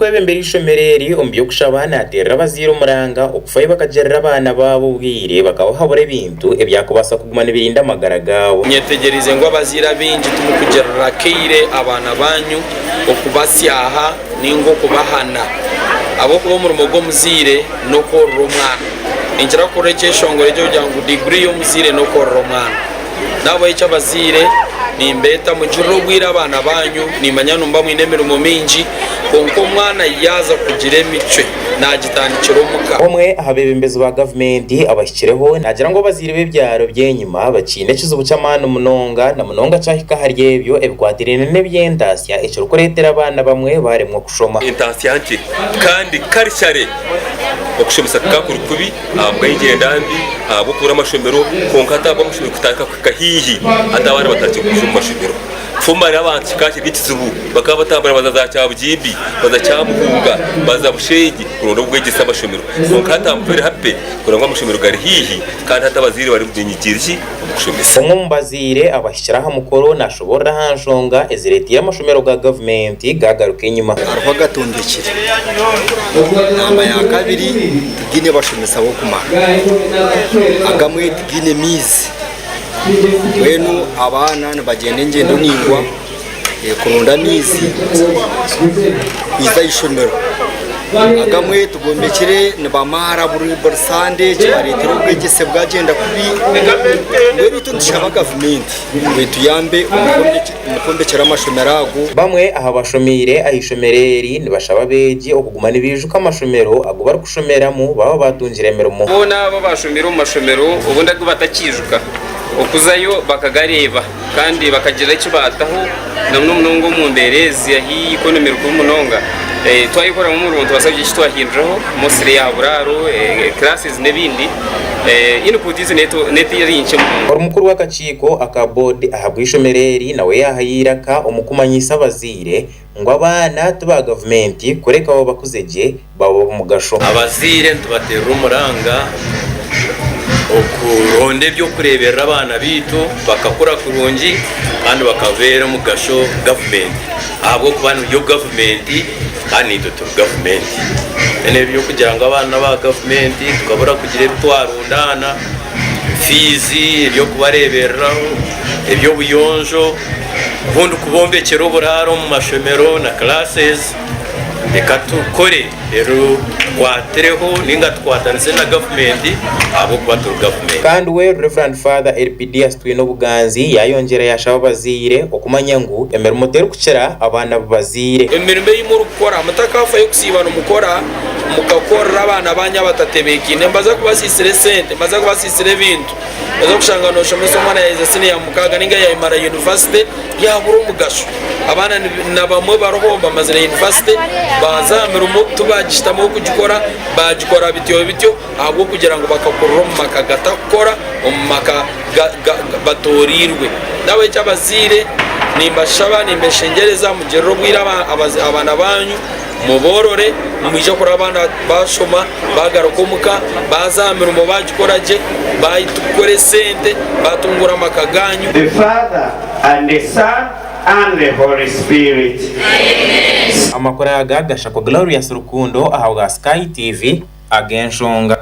Orikwebembera eishomero eri omu by'okushaba naateerera abazaire omuranga okufayo bakagirira abaana baabo obwire bakabahabura ebintu ebyakubaasa kuguma nibirinda amagara gaabo. Nyetegyereize ngu abazaire abaingi timukugirira akaire abaana baanyu okubasyaha nainga okubahana ahabw'okuba omurimo gw'omuzaire n'okworora omwana. Ninkira kuhurira ekyeshongoro ekirikugira ngu diguri y'omuzaire n'okworora omwana. Nahabwekyo abazaire nimbeeta mugirire obwire abaana baanyu, nimanya nimuba mwine emirimo mingi kwonka omwana yaaza kugira emicwe naagitandikira omuka. Omwe aha beebembezi ba gavumenti abahikireho naagira ngu abazaire b'ebyaro by'enyima bakiine ekizibu ky'amaani munonga na munonga kyahika ahari ebyo ebikwatiraine n'eby'entaasya ekirikureetera abaana bamwe baaremwa okushoma. Entaasya nkye kandi karicare okushomesa kukaba kuri kubi. Ahabw'engyenda mbi, ahabw'okubura amashomero, kwonka hati ahabw'amashomero kutandika kuhika haihi, hati abaana batandikire kwija omu mashomero. Fomali abantu kikaba kiri ekizibu, bakaba batambura baza za Kyabugimbi, baza Kyamuhunga, baza Bushenyi kuronda obwegyese amashomero. Kwonka hati am very happy kureba ngu amashomero gari haihi kandi hati abazaire bari benyigiire ki omu kushomesa. Omwe omu bazaire abahikire aha mukoro nashoborora aha nshonga ezireteire amashomero ga gavumenti gagaruka enyima. Hariho agatondekire. Namba ya kabiri tigaine bashomesa b'okumara. Agamwe tigaine maizi. Mbwenu abaana nibagyenda engyendo ndaingwa kuronda amaizi kwija aha ishomero. Agamwe tugombekire nibamaara buri sande kibareetera obwegyese bwagyenda kubi. Mbwenu itwe nitushaba gavumenti ngu etuyambe omu kwombekyera amashomero ago. Bamwe aha bashomeire aha ishomero eri nibashaba abeegi okuguma nibaijuka amashomero agu barikushomeramu baaba baatungire emirimo. Boona abo abashomeire omu mashomero obundi agu batakiijuka okuzayo bakagareeba kandi bakagira eki baataho na muno munonga omu mbeera ezi ahu economy eri kubi munonga. Twayekoramu omurimo nitubaasa kugira eki twahinduraho mostly aha buraaro, classes n'ebindi. Input ezi neetari nkye munonga. Omukuru w'akakiiko aka boodi ahabw'eishomero eri nawe yaahayo eiraka omu kumanyisa abazaire ngu abaana ti ba gavumenti kureka bo bakuze gye baba ab'omugasho. Abazaire nitubateerera omuranga okuronda eby'okureeberera abaana baitu bakakura kurungi kandi bakabeera omugasho gavumenti ahabw'okuba niyo gavumenti kandi naitwe turi gavumenti. Mbwenu eby'okugira ngu abaana n'aba gavumenti tukabura kugira ebi twarundaana, fiizi, eby'okubareebereraho, eby'obuyonjo, obundi kubombekyera oburaaro omu mashomero na classes. Reka tukore reero tukwatireho ninga tukwatanise na gavumenti ahabw'okuba turi gavumenti. Kandi we Rev. Father Elpidius Twinobuganzi yayongyera yashaba abazaire okumanya ngu emirimo terikukira abaana abu bazaire. Emirimo ei murikukora mutakaafayo kusiiba nimukora mukakorera abaana baanyu abatatebeekaine. Nibaza kubasiisira esente, nibaza kubasiisira ebintu. Oza kushanga nooshomesa omwana yaaheza siniya mukaaga nainga yaayimara yunivasite yaabura omugasho. Abaana na bamwe bariho bamazire yunivasite baaza aha mirimo tibaagishutamaho kugikora, baagikora bityo bityo ahabw'okugira ngu bakakurira omu maka gatarikukora, omu maka batooreirwe. N'ahabw'ekyo abazaire nimbashaba, nimbeshengyereza mugirire obwire abaana baanyu. Muboorore, nimwija kureba abaana baashoma, baagaruka omuka, baaza aha mirimo baagikora gye, baakora esente, baatunguura amaka gaanyu. The Father, and the Son, and the Holy Spirit. Amakuru aga gashakwa Glorious Rukundo ahabwa Sky TV ag'enshonga.